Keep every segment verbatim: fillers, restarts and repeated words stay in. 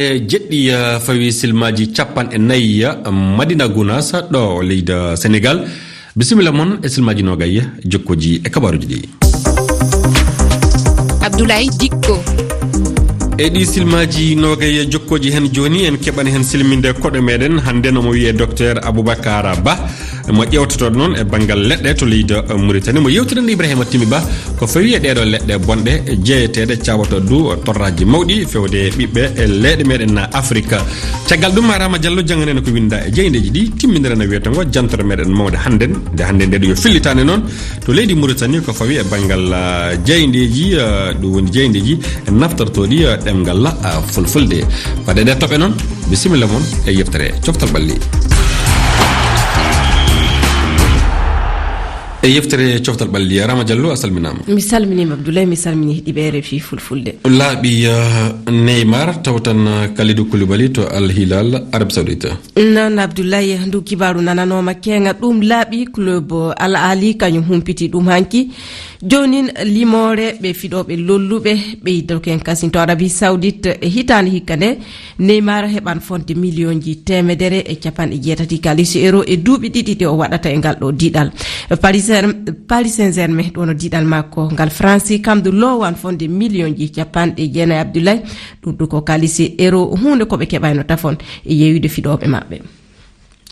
E jeɗɗi, eh, fawi silmaaji capanɗe nayi, eh, Madina Gunaas, ɗo leydi Senegal. Bisimilla mon e silmaaji noogay jokkooji e kabaaruuji ɗi. Abdoulaye Dikko. E ɗi silmaaji noogay jokkooji heen jooni, en keɓan heen silminde koɗo meɗen. Hannde no mo wiyee Docteur Aboubacar Ba. Mo ƴeewtoto noon e banngal leɗɗe to leydi Mauritanie, mo yeewtiran Ibrahima Timmi Ba ko fawi e ɗeeɗo leɗɗe bonɗe jeeyeteeɗe caawata du torraaji mawɗi fewde e ɓiɓɓe e leyɗe meɗen Afrika. Caggal ɗum, Rama Diallo jannganen ko winnda e jeyndeeji ɗi, timmindiren e wiyeteengo jantere meɗen mawnde hannden. Nde hannde nde ɗo yo fillitaande noon to leydi Mauritanie ko fawi e banngal, ah, jeyndeeji, ah, ɗum woni jeyndeeji naftortooɗi, ah, ɗemngal, ah, fulfulde. Fade ɗe toɓɓe noon, bisimilla mon e yeftere Coftal Ɓalli. E yeftere Coftal Ɓalli, Rama Diallo, a salminaama. Mi salminiima, Abdoulaye, mi salmini heɗiiɓe R F I Fulfulde. Laaɓi, eh, Neymar, taw tan, eh, Kalidou Koulibaly to Al Hilal, Arabie Saoudite. Noon, Abdoulaye, ndu kibaaru nananooma keeŋa, ɗum laaɓi club Al Ahli, kañum humpiti ɗum hanki. Joonin limoore ɓe fiɗooɓe lolluɓe ɓeydoken kasin to Arabie Saoudite e hitaande hikka nde, Neymar heɓan fonde miliyonji teemedere e capanɗe jeetati kaalisi euro e duuɓi ɗiɗi ɗi o waɗata e ngal ɗo diɗal. Paris Saint-, Paris Saint-Germain, ɗum woni diɗal makko ngal France, kam du loowan fonde miliyonji capanɗe jeenayi, Abdoulaye. Ɗum ɗo ko kaalisi euro, huunde ko ɓe keɓayno tafon e yeeyude fiɗooɓe maɓɓe.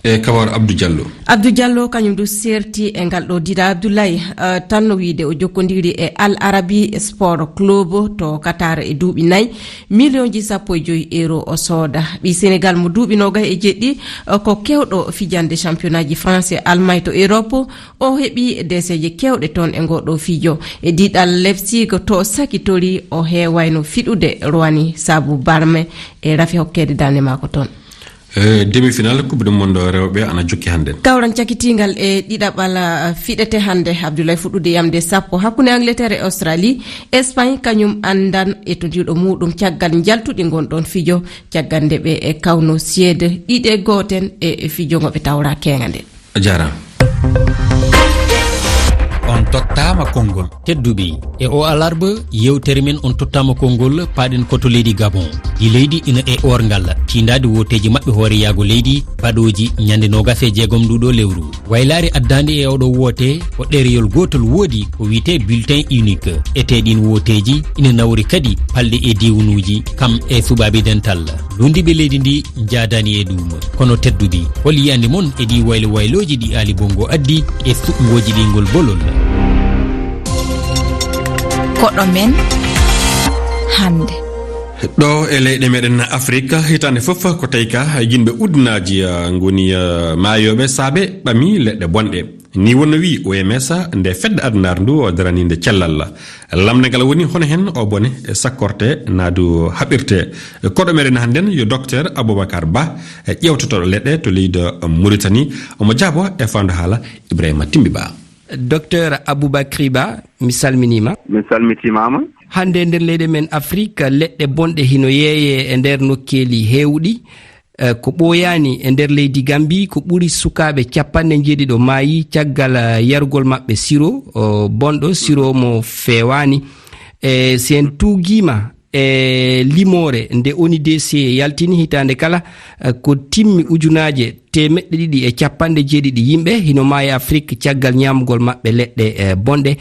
E kawar Abdou Diallo. Abdou Diallo, kañum du seerti e ngal ɗo diɗal, Abdoulaye, eh, tan no wiide o jokkondiri e Al Arabi Sport Club to Qatar e duuɓi nayi, miliyonji sappo e joyi euro o sooda. Ɓii Senegal mo duuɓi noogay e jeɗɗi, eh, ko kewɗo fijande championnatji France e Allemagne to Europe. O heɓi deeseeje kewɗe toon e ngoo ɗo fijo. E diɗal Leipzig to o sakitori, o heewayno fiɗude rowani sabu barme e rafi hokkeede darnde maako toon. Eh, demi-finale Coupe du Monde rewɓe ana jokki hannde. Kawran cakitiingal e ɗiɗaɓal, ah, fiɗete hannde, Abdoulaye, fuɗɗude yamde sappo hakkunde Angleterre e Australie. Espagne kañum anndan e to ndiwɗo muuɗum caggal njaltuɗi ngon ɗoon fijo, caggal nde ɓe e kawno Suède ɗiɗi e gooten e, e fijo ngo ɓe tawra keeŋa nde. A jaaraama. On tottaama konngol. Tedduɓe, e o alarba, yewtere men on tottaama konngol, paaɗen ko to leydi Gabon. Ɗi leydi ina e orngal, tiindaade wooteeji maɓɓe hooreyaago leydi, baɗooji ñande noogas e jeegom nduɗo lewru. Waylaare addaande e oɗo woote, ko ɗereyol gootol woodi, ko wiyetee bulletin unique. Etee ɗiin wooteeji ina nawri kadi palɗe e diiwanuuji, kam e suɓaaɓe dental. Lunndiiɓe leydi ndi njaadaani e ɗum. Kono tedduɓe, hol yiyannde mon e ɗii waylo waylooji ɗi Aali Bonngo addi e suɓngooji ɗi ngol bolol? Koɗo men hannde. Ɗo e leyɗe meɗen Afrik, hitaande fof ko tawi ka yimɓe uddinaaji, ah, ngoni, ah, maayooɓe saabe ɓami leɗɗe bonɗe. Ni wonno wiyi O M S, nde fedde addunaare ndu daraniinde cellal. Lamnde ngal woni hono hen o bone sakkorte naa du haɓirte. Koɗo meɗen hannden yo Docteur Aboubacar Ba, ƴeewtotooɗo leɗɗe to leydi Mauritanie. Omo jaabo e faandu haala Ibrahima Timbi Ba. Docteur Aboubacry Ba, mi salminiima. Mi salmitimaama. Hannde e nder leyɗe men Afrik, leɗɗe bonɗe hino yeeyee e nder nokkeeli heewɗi. Eh, ko ɓooyaani e nder leydi Gambi, ko ɓuri sukaaɓe capanɗe njeeɗiɗo maayi caggal, eh, yarugol maɓɓe siro, o, bonɗo, siro mo feewaani. E si en tuugiima e limoore nde O N U D C yaltini hitaande kala, eh, ko timmi ujunaaje teemeɗɗe ɗiɗi e capanɗe jeeɗiɗi yimɓe hino maayi Afrik caggal ñaamugol maɓɓe leɗɗe, eh, bonɗe.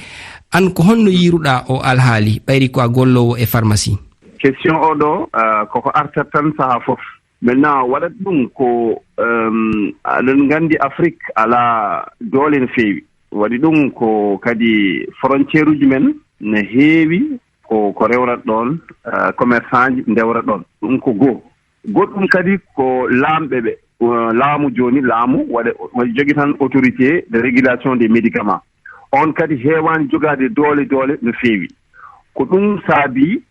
An, ko honno yiiruɗaa o alhaali, ɓayri ko a golloowo e pharmacie? Question o ɗo, ah, koko artat tan saha fof. Maintenant, waɗat ɗum ko, em, aɗen nganndi Afrik alaa doole no feewi. Waɗi ɗum ko kadi frontière uji men ne heewi ko, ko rewrat ɗoon, ah, commerçant ji ndewra ɗoon. Ɗum ko goo. Goɗɗum kadi ko laamɓe ɓe, uh, laamu jooni, laamu waɗe, waɗi jogi tan autorité de régulation des médicaments. On kadi heewaani jogaade doole, doole no feewi. Ko ɗum saabi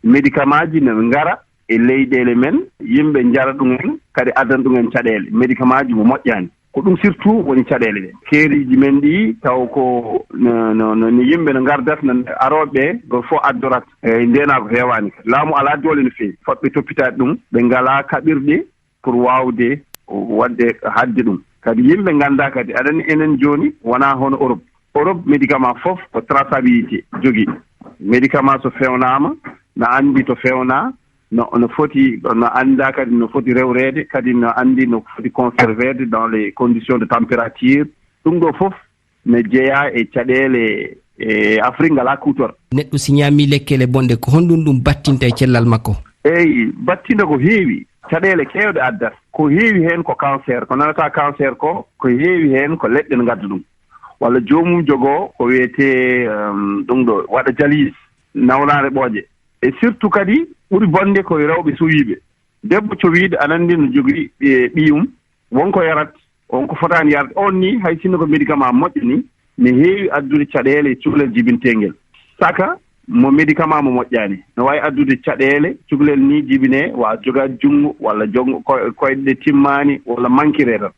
médicament ji no ngara e leyɗeele men, yimɓe njara ɗum en, kadi addan ɗum en caɗeele. Médicament ji mo moƴƴaani. Ko ɗum surtout woni caɗeele ɗe. Keeriji men ɗi taw ko no, no, no, no yimɓe no ngardat, no arooɓe ɓe, ɗo fof addorat. E ndeenaa ko heewaani. Laamu alaa doole no feewi. Fotɓe toppitaade ɗum, ɓe ngalaa kaɓirɗe pour waawde waɗde haɗde ɗum. Kadi yimɓe nganndaa kadi, aɗa anndi enen jooni wonaa hono Europe. Europe, médicament fof ko traçabilité jogii. Médicament so fewnaama, na anndi to fewnaa, no, no foti, no anndaa kadi no foti rewreede, kadi no anndi no foti conserveede dans les conditions de température. Ɗum ɗo fof ne jeyaa e caɗeele e Afrik ngalaa kuutor. Neɗɗo si ñaami lekkele bonɗe, ko honɗum ɗum battinta e cellal makko? Eyi, battinta ko heewi. Caɗeele keewɗe addata. Ko heewi heen ko cancer. Ko nanata cancer ko, ko heewi heen ko leɗɗe ne ngadda ɗum. Walla joomum jogoo ko wiyetee, em, ɗum ɗo, waɗa jalis, nawnaare ɓooƴe. E surtout kadi, ɓuri bonde ko e rewɓe sowiiɓe. Debbo cowiiɗo, aɗa anndi no jogii, e, ɓiyum, won ko yarat, won ko fotaani yarde. On ni, hay sinno ko médicament moƴƴo ni, ne heewi addude caɗeele e cukalel jibinteengel. Saka mo médicament mo moƴƴaani, no waawi addude caɗeele, cukalel ni jibinee, wa jogaade junngo, walla jonngo, ko-, koyɗe ɗe timmaani, walla mankiree tan.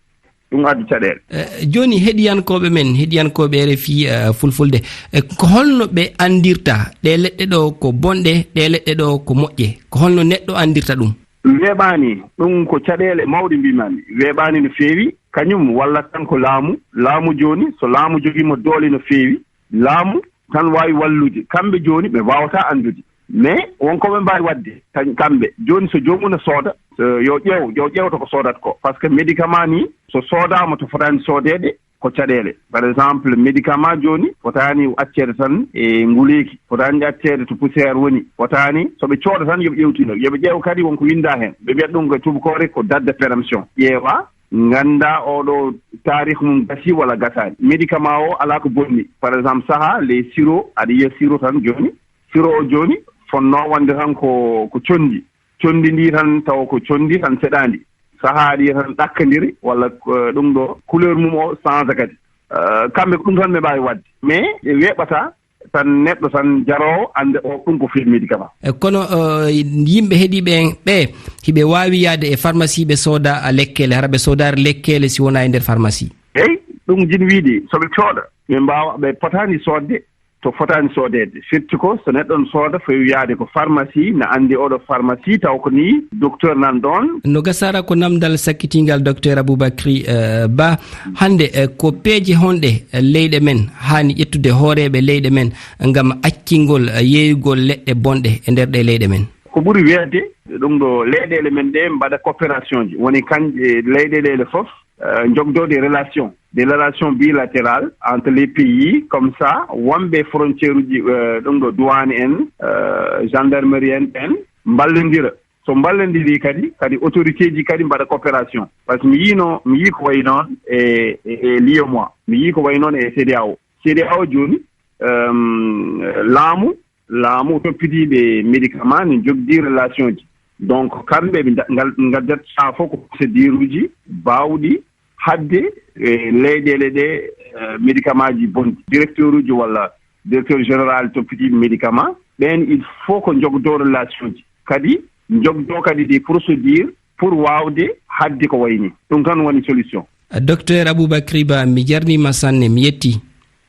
Ɗum addi caɗeele. Eh, jooni heɗiyankooɓe men, heɗiyankooɓe R F I, eh, Fulfulde, eh, ko holno ɓe anndirta ɗee leɗɗe ɗo ko bonɗe, ɗee leɗɗe ɗo ko moƴƴe? Ko holno neɗɗo anndirta ɗum? Weeɓaani, ɗum ko caɗeele mawɗe mbimami. Weeɓaani no feewi, kañum walla tan ko laamu. Laamu jooni, so laamu jogiima doole no feewi, laamu tan waawi wallude. Kamɓe jooni ɓe mbaawata anndude. Mais won ko ɓe mbaawi waɗde, kañ-, kamɓe. Jooni so joomum no sooda, eh, yo ƴeew, yo ƴeewta ko soodata ko. Par ce que médicament ni, so soodaama to fotaani soodeede, ko caɗeele. Par exemple, médicament jooni fotaani acceede tan e nguleeki, fotaani acceede to poussière woni, fotaani, so ɓe cooda tan yo ɓe ƴeewtino, yo ɓe ƴeew kadi won ko winndaa heen. Ɓe mbiyata ɗum ko tubakoore ko date de péremption. Ƴeewa, ngannda oɗo taarikh mum gasi walla gasaani. Médicament o alaa ko bonni. Par exemple, saha les sirops, aɗa yiya sirop tan jooni. Sirop o jooni fonnoo wonde tan ko, ko conndi. Conndi ndi tan tawa ko conndi tan seɗaandi. Sahaaji tan ɗakkondiri walla ko, ɗum ɗo couleur mum o change kadi. Eh, kamɓe ko ɗum tan ɓe mbaawi waɗde. Mais ɓe weeɓata tan neɗɗo tan jaroowo annde o ɗum ko fii médicament. E kono, eh, yimɓe heɗiiɓe en ɓe, hiɓe waawi yahde e pharmacie ɓe sooda lekkele, hara ɓe soodaare lekkele si wonaa e nder pharmacie? Eyi, ɗum jin wiide so ɓe cooda, ɓe mbaawa, ɓe potaani soodde to fotaani soodeede. Firti ko so neɗɗo no sooda, fow yaade ko pharmacie, na anndi oɗo pharmacie, taw ko ni docteur nan ɗoon. No gasara ko namdal sakkitingal docteur Aboubacry, eh, Ba. Hannde, eh, ko peeje honɗe, eh, leyɗe men haani ƴettude hooreeɓe leyɗe men ngam accingol, eh, yeeyugol leɗɗe bonɗe e nder ɗe leyɗe men? Ko ɓuri weeɓde, ɗum ɗo leyɗeele men ɗe mbaɗa coopération ji. Woni kañje leyɗeele fof, eh, njogdoo des relations, des relations bilatérales entre les pays, comme ça, wonɓe frontière uji, eh, ɗum ɗo douane en, eh, gendarmerie en, ɓen mballondira. So mballondirii kadi, kadi autorité ji kadi mbaɗa coopération. Par ce que mi yiino, mi yii ko wayi noon e, e, e l'U E M O A, mi yii ko wayi noon e CEDEAO. CEDEAO jooni, em, laamu, laamu toppitiiɓe médicament ne njogdii relation ji. Donc, kamɓe ɓe nda-, ngal-, ngaddat saha fof ko procédure uji baawɗi haɗde e leyɗeele ɗe, eh, médicament ji bonɗi. Directeur uji walla directeur général toppitiiɓe médicament, ɓeen il faut ko njogdoo relation ji. Kadi njogdoo kadi des procédures pour waawde haɗde ko wayi ni. Ɗum tan woni solution. Docteur Aboubacry Ba, mi jarniima sanne, mi yetti.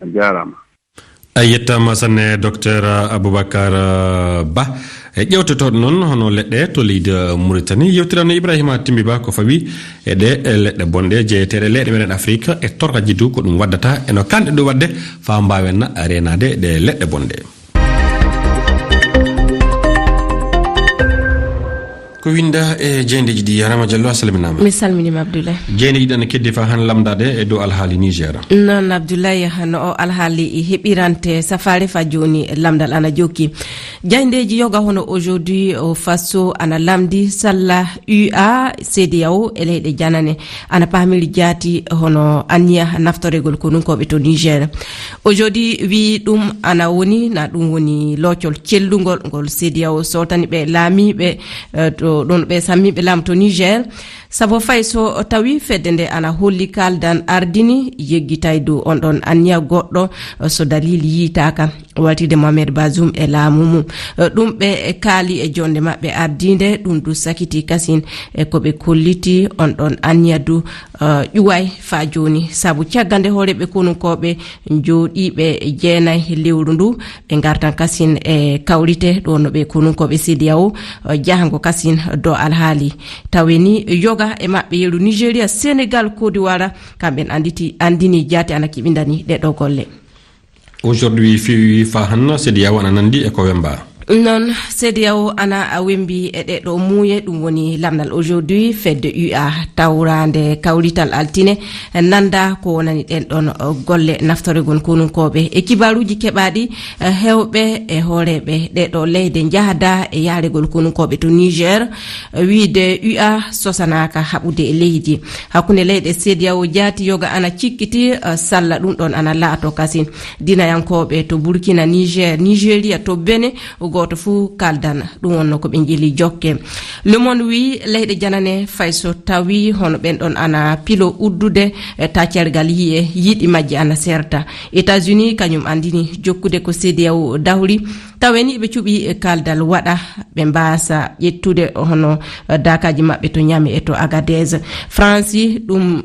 A jaaraama. A yettaama sanne, Docteur Aboubacar, eh, Ba. E ƴeewtotooɗo noon hono leɗɗe to leydi, eh, Mauritanie. Yewtirano Ibrahima Timbi Ba ko fawi e ɗe, eh, leɗɗe bonɗe jeyeteeɗe leyɗe meɗen Afrique e torraji du ko ɗum waddata e no kanɗe ɗum waɗde faa mbaawen reenaade ɗe leɗɗe bonɗe. Ko winnda e jeyndeeji ɗi, Rama Diallo, a salminaama. Mi salminiima, Abdoulaye. Jeyndeeji ɗi ana keddi faa hannde lamndaade e dow alhaali Niger. Noon, Abdoulaye, no o alhaali heɓirante safaare faa jooni, lamndal ana jokki. Jeyndeeji yoga hono Aujourd'hui, o Faso ana lamndi salla U A, CEDEAO e leyɗe janane ana pamiri jaati hono anniya naftoregol konunkooɓe to Niger. Aujourd'hui wi ɗum ana woni, na ɗum woni loocol cellungol ngol CEDEAO sootani ɓe laamiiɓe, eh, to ɗon ɓe sammiiɓe laamu to Niger. Sabu fay so tawi fedde nde ana holli kaaldan ardini yeggitaydu on ɗon anniya goɗɗo, eh, so dalil yiitaaka. Waltide Mohamed Bazoum e laamu mum. Eh, ɗum ɓe kaali e jonde maɓɓe ardinde, ɗum du sakiti kasin e ko ɓe kolliti on ɗon anniya du, eh, ƴuway faa jooni. Sabu caggal nde hooreeɓe konunkooɓe jooɗiiɓe jeenay lewru ndu, ɓe ngartan kasin e kawrite ɗo no ɓe konunkooɓe CEDEAO, eh, jahango kasin do alhaali. Tawi ni yoga e maɓɓe yeru Nigeria, Senegal, Côte d'Ivoire, kamɓe anditi, andini jaati ana kiɓindani ɗe ɗo golle. Aujourd'hui, fi-, faa hanna, CEDEAO ana nanndi e ko wemba. Noon, CEDEAO ana wembi e ɗee ɗoo muuye, ɗum woni lamndal aujourd'hui, fedde U A, tawraande kawrital altine, nannda ko wonani ɗeen ɗoon golle naftoregol konunkooɓe. E kibaaruuji keɓaaɗi, heewɓe e hooreeɓe ɗee ɗoo leyɗe njahda e yahregol konunkooɓe to Niger, wiyde U A sosanaaka haɓude e leydi. Hakkunde leyɗe CEDEAO jaati yoga ana cikkiti, salla ɗum ɗoon ana laato kasin. Dinayankooɓe to Burkina, Niger, Nigeria, to Benin, gooto fuu kaaldan. Ɗum wonno ko ɓe njeli jokke. Le Monde wi leyɗe janane fay so tawi hono ɓen ɗon ana pilo uddude, e taccergal yiye, yiɗi majji ana serta. États-Unis kañum andini jokkude ko CEDEAO dawri, taweni ɓe cuɓi kaldal waɗa, ɓe mbasa ƴettude hono daakaji maɓɓe to Niamey e to Agadez. France ɗum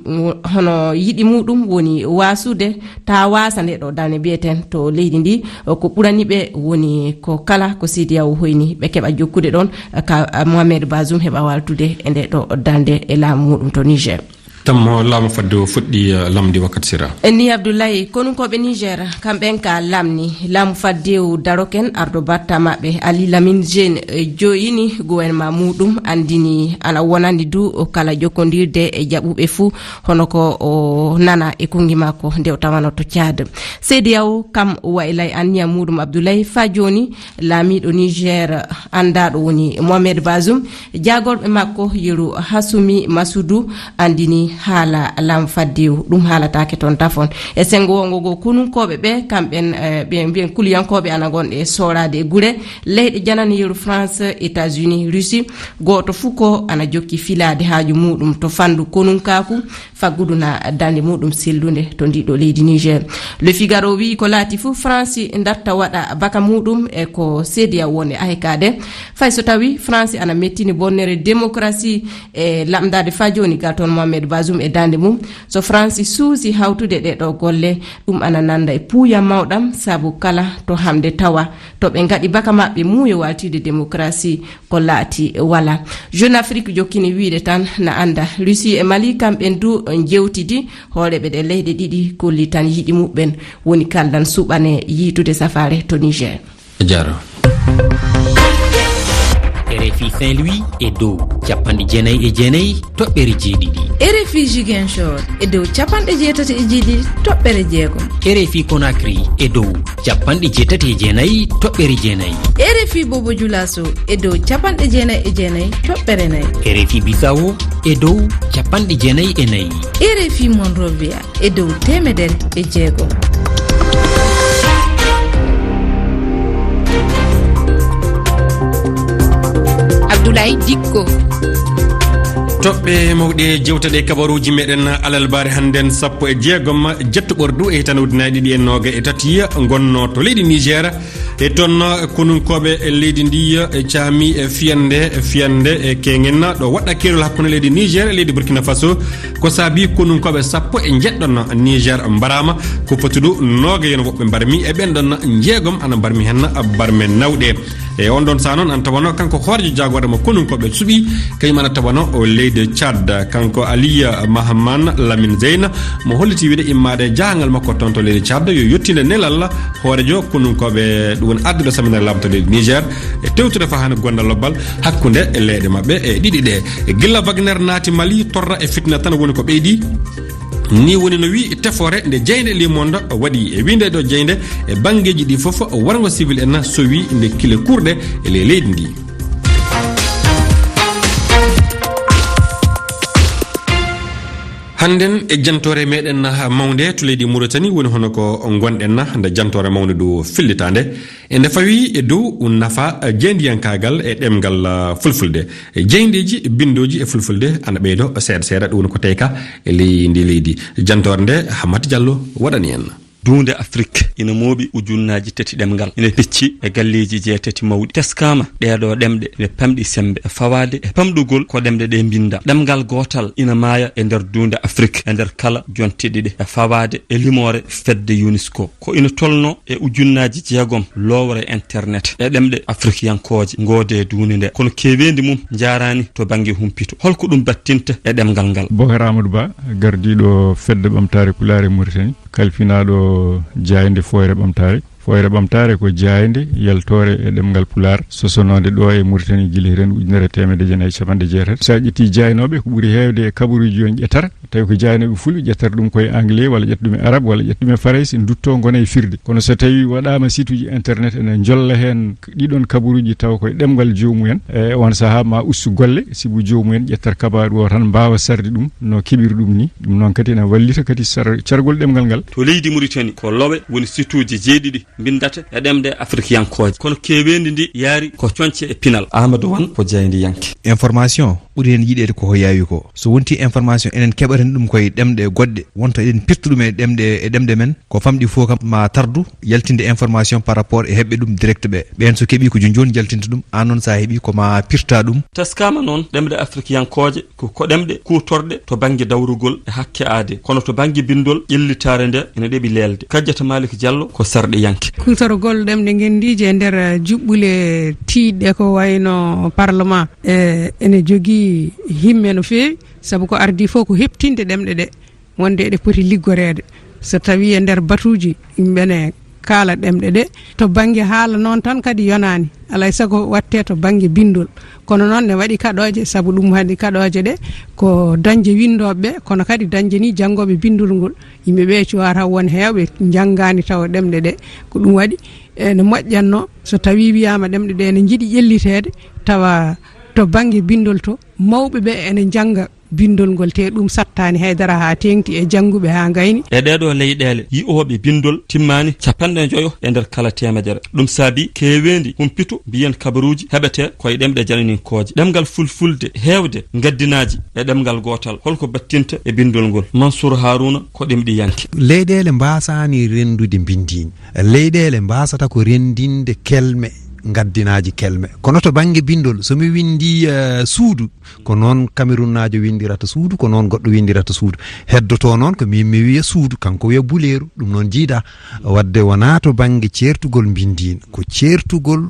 hono yiɗi muɗum woni wasude ta wasa nde ɗo dane mbiyeten to leydi ndi, ko ɓurani ɓe woni ko kala ko CEDEAO hoyni ɓe keɓa jokkude ɗon ka Mohamed Bazoum heɓa waltude e nde ɗo dande e laamu muɗum to Niger. Tammo laamu fadde o fuɗɗi, eh, lamdi wakkati sira. E ni Abdoulaye, konunkooɓe Niger, kamɓen ka lamni, laamu fadde o daroken ardo batta maɓɓe, Ali Lamine Jeune, eh, joyini gouvernement muɗum, andini ana wonani du o kala jokkondirde e jaɓuɓe fuu, hono ko o nana e kongi makko nde o tawano to Tchad. CEDEAO kam waylay anniya muɗum Abdoulaye fa joni, laamiiɗo Niger, anndaɗo woni Mohamed Bazoum, jaagorɓe makko yeru Hassoumi Massoudou andini haala lam faddewu, ɗum haalataake toon tafon. E sengo wongo go konunkooɓe ɓe, kamɓen, eh, ɓe mbiyen kuliyankooɓe ana ngonɗe e sooraade e gure, leyɗe janane yeru France, États-Unis, Russie, gooto fuu ko ana jokki filaade haaju muɗum to fandu konunkaaku, faggudu na darnde muɗum sellunde to ndiɗo leydi Niger. Le Figaro wi ko laati fuu France darta waɗa baka muɗum e ko CEDEAO woni ahekade. Fay so tawi France ana mettini bonnere démocratie e lamndade fa joni gal toon Mohamed Bazoum e darnde mum. So France suusi hawtude ɗe ɗo golle, ɗum ana nanda e puuya mawɗam, sabu kala to hamde tawa to ɓe ngaɗi baka maɓɓe muuyo waltide démocratie, ko laati wala. Jeune Afrique jokkini wiide tan na anda Russie e Mali kamɓen du jewtidi, hooreɓe ɗe leyɗe ɗiɗi kolli tan yiɗi muɓɓen woni kaldan suɓane yiitude safare to Niger. A jaaraama. R F I Saint-Louis e dow capanɗe jeenayi e jeenayi toɓɓere jeeɗiɗi. R F I Ziguinchor e dow capanɗe jeetati e jeeɗiɗi toɓɓere jeegom. R F I Conakry e dow capanɗe jeetati e jeenayi toɓɓere jeenayi. R F I Bobo Dioulasso e dow capanɗe jeenayi e jeenayi toɓɓere nayi. R F I Bissau e dow capanɗe jeenayi e nayi. R F I Monrovia e dow teemedere e jeegom. Abdoulaye Dikko. Toɓɓe mawɗe jewteɗe kabaruuji meɗen alalbaare hannden sappo e jeegom jettoɓordu e hitande ujunnaji ɗiɗi e nooga e tati ngonno to leydi Niger. E toon, konunkooɓe leydi ndi, e caami, e fiyande, e fiyande, e keŋen ɗo waɗɗa keerol hakkunde leydi Niger e leydi Burkina Faso. Ko saabi konunkooɓe sappo e njeɗɗon Niger mbaraama, ko foti ɗo nooga yen woɓɓe mbarmi, e ɓen ɗon jeegom ana mbarmi hen barme nawɗe. E on ɗon saha noon, ana tawano kanko hoorejo jaagorɗe mo konunkooɓe suɓi, kañum ana tawano o leydi Tchad. Kanko Ali Mahaman Lamine Zeyna, mo holliti wiide immaade jahangal makko toon to leydi Tchad, yo yettinde nelal hoorejo konunkooɓe, ɗum woni arduɗo saminaare laamu to leydi Niger, e tewtude faa hannde gondal lobbal hakkunde leyɗe maɓɓe e ɗiɗi ɗe. Gila Wagner naati Mali, torra e fitina tan woni ko ɓeydi. Ni woni no wi'i tefoore nde jeynde Le Monde waɗi. E wi'nde ɗo jeynde, e banngeeji ɗi fof, warngo civil en sowi nde kile kurɗe e ley leydi ndi. Hannden e jantoore meɗen mawnde to leydi Mauritanie, woni hono ko ngonɗen nde jantoore mawnde ɗo fillitaande. E nde fawi e dow nafa jeyndiyankaagal e ɗemngal, ah, fulfulde. Jeyndeeji binndooji e fulfulde ana ɓeydo seeɗa seeɗa, ɗum woni ko teyka e ley ndi leydi. Jantoore nde Hammat Diallo waɗani en. Duunde Afrik ina mooɓi ujunnaaji tati ɗemngal, ina pecci e galleeji jeetati mawɗi. Teskaama ɗee ɗoo ɗemɗe ina pamɗi semmbe e fawaade e pamɗugol ko ɗemɗe ɗee mbinnda. Ɗemngal gootal ina maaya e nder duunde Afrik e nder kala jonte ɗiɗi e fawaade e limoore fedde UNESCO. Ko ina tolnoo e ujunnaaji jeegom lowre internet e ɗemɗe afrikiyankooje ngoodee duunde nde. Kono keeweendi mum njaaraani to bannge humpito. Holko ɗum battinta e ɗemngal ngal? Bocar Amadou Ba, gardiiɗo Fedde Ɓamtaare Pulaar e Mauritanie, kalfinaaɗo Jaaynde Fooyre Ɓamtaare. Fooyre Ɓamtaare ko jaaynde yaltoore e ɗemngal Pulaar, sosonoonde ɗo e Muritani gila hitaande ujunere e teemedde jeenayi e cappanɗe jeetati. So a ƴettii jaaynooɓe, ko ɓuri heewde e kabaruuji on ƴettata, tawi ko jaaynooɓe fulɓe ƴettata ɗum ko e anglais, walla ƴetta ɗum e arab, walla ƴetta ɗum e farayse, nduttoo ngona e firde. Kono so tawii waɗaama site uji internet ene njolla heen ɗiɗon kabaruuji tawa ko e ɗemngal joomumen, e oon sahaa ma ustu golle, sibu joomumen ƴettata kabaaru o tan mbaawa sarde ɗum no keɓiri ɗum ni. Ɗum noon kadi ene wallita kadi sar-, cargol ɗemngal ngal. To leydi Muritani, ko Lowe woni site uji jeeɗiɗi mbinndata e ɗemɗe afrikiyankooje. Kono keeweendi ndi yaari ko coñce e pinal. Amadou Wan ko jaayndiyanke. Information ɓuri heen yiɗeede ko ko yaawi ko. So wontii information, enen keɓaten ɗum ko e ɗemɗe goɗɗe, wonto eɗen pirta ɗum e ɗemɗe, e ɗemɗe men, ko famɗi fof kam ma tardu yaltinde information par rapport e heɓɓe ɗum direct ɓe. Ɓeen so keɓii ko jooni jooni jaltinta ɗum, aan noon so a heɓii ko ma pirta ɗum. Teskaama noon ɗemɗe afrikiyankooje ko, ko ɗemɗe kuutorɗe to bannge dawrugol e hakke aadee, kono to bannge binndol ƴellitaare nde ene ɗeɓi leelde. Kajjata Malik Diallo ko sarɗiyanke. Kuutorgol ɗemɗe ngenndiije e nder, eh, juɓɓule tiiɗɗe ko wayno parlement, eh, ene jogii himme no feewi, sabu ko ardii fof ko heɓtinde ɗemɗe ɗe, wonde eɗe poti liggoreede. So tawii e nder batuuji yimɓe ne kaala ɗemɗe ɗe, to bannge haala noon tan kadi yonaani, alaa e sago waɗtee to bannge binndol. Kono noon ne waɗi kaɗooje, sabu ɗum waɗi kaɗooje ɗe ko dañde winndooɓe ɓe, kono kadi dañde ni janngooɓe binndol ngol. Yimɓe ɓe cuwaa taw won heewɓe njanngaani tawa ɗemɗe ɗe. Ko ɗum waɗi ene moƴƴatnoo so tawii wiyaama ɗemɗe ɗe ene njiɗi ƴelliteede, tawa to bannge binndol to, mawɓe ɓe ene njannga binndol ngol, te ɗum sattaani haydara haa teeŋti e jannguɓe haa ngayni. E ɗeeɗoo leyɗeele, yi'ooɓe binndol timmaani cappanɗe njoyo e nder kala teemedere. Ɗum saabii keeweendi humpito mbiyen kabaruuji heɓetee ko e ɗemɗe jananinkooje. Ɗemngal fulfulde heewde ngaddinaaji e ɗemngal gootal, holko battinta e binndol ngol? Mansour Haruna ko ɗemɗiyanke. Leyɗeele mbaasaani renndude mbinndiin. Leyɗeele mbaasata ko renndinde kelme, ngaddinaaji kelme. Kono to bannge binndol, so mi winndii, eh, suudu, ko noon Kamerunnaajo winndirata suudu, ko noon goɗɗo winndirata suudu. Heddotoo noon ko miin mi wiya suudu, kanko wiya buleeru, ɗum noon jiidaa. Waɗde wonaa to bannge ceertugol mbinndiin, ko ceertugol,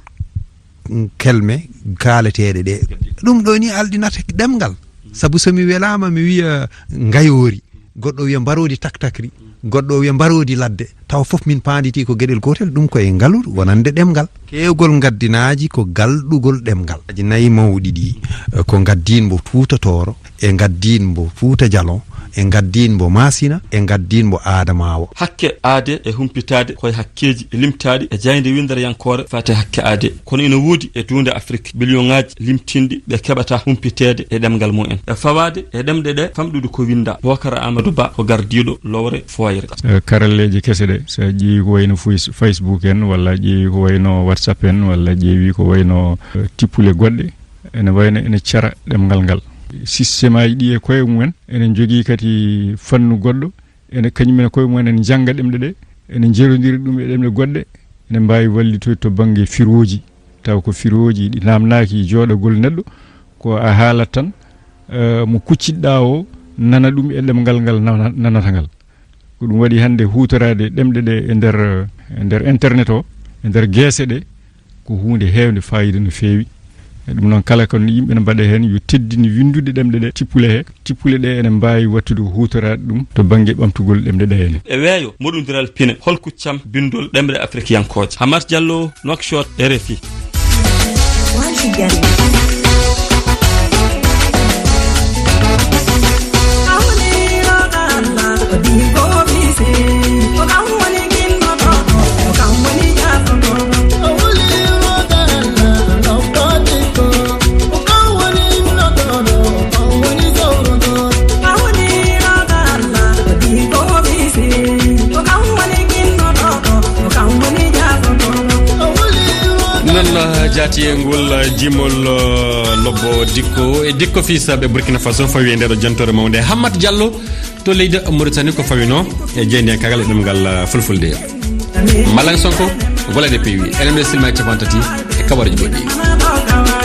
mm, kelme kaaleteeɗe ɗe. Ɗum ɗo ni alɗinata ɗemngal. Sabu so mi welaama, mi wiya ngayoori, goɗɗo wiya mbaroodi taktakri, goɗɗo wiya mbaroodi ladde, tawa fof min paanditii ko geɗel gootel, ɗum ko e ngalu wonande ɗemngal. Keewgol ngaddinaaji ko galɗugol ɗemngal. Aji nayi mawɗi ɗi, eh, ko ngaddiin mbo Fuuta Tooro, e ngaddiin mbo Fuuta Jalon, e ngaddiin mbo Maasina, e ngaddiin mbo Aadamaawa. Hakke aadee e humpitaade ko e hakkeeji limtaaɗi e jaaynde winndereyankoore faati hakke aadee. Kono ina woodi e duunde Afrik miliyoŋaaji limtinɗi ɓe keɓata humpiteede e ɗemngal mumen. E fawaade e ɗemɗe ɗe famɗude ko winnda. Bookar Amadou Ba ko gardiiɗo lowre fooyre. Eh, karalleeje kese ɗe, so a ƴeewi ko wayno Face-, Facebook en, walla a ƴeewi ko wayno WhatsApp en, walla a ƴeewi ko wayno, eh, tippule goɗɗe, ene wayno ene cara ɗemngal ngal. Système aji ɗi e koye mumen, ene njogii kadi fannu goɗɗo, ene kañum en e koye mumen ene njannga ɗemɗe ɗe, ene njerondiri ɗum e ɗemɗe goɗɗe, ene mbaawi wallitoyde to bannge firooji. Taw ko firooji ɗi naamnaaki jooɗagol neɗɗo, ko a haalat tan, eh, mo kucciɗɗaa o nana ɗum e ɗemngal ngal nana-, nanata ngal. Ko ɗum waɗi hannde huutoraade ɗemɗe ɗe e nder, e nder internet o, e nder geese ɗe, ko huunde heewnde faayiida no feewi. E ɗum noon, kala ko yimɓe ne mbaɗa heen, yo teddin winndude ɗemɗe ɗe, tippule he, tippule ɗe ene mbaawi waɗtude ko huutoraade ɗum to bannge ɓamtugol ɗemɗe ɗe heen. E weeyo moɗondiral pine, hol kuccam binndol ɗemɗe afrikiyankooje? Hamat Diallo, Nouakchott, R F I. Noon, eh, jaatiyee ngol, eh, jimol, eh, lobbo Dikko e Dikko Fils ɓe Burkina Faso fawi e nder jantoore mawnde. Hammat Diallo to leydi Mauritanie ko fawino e jeyndi e kagal e ɗemngal, eh, fulfulde. Malang Sonko, golle ɗe peewi. Enen ɗo silma e capanɗe tati e kabaruuji goɗɗi.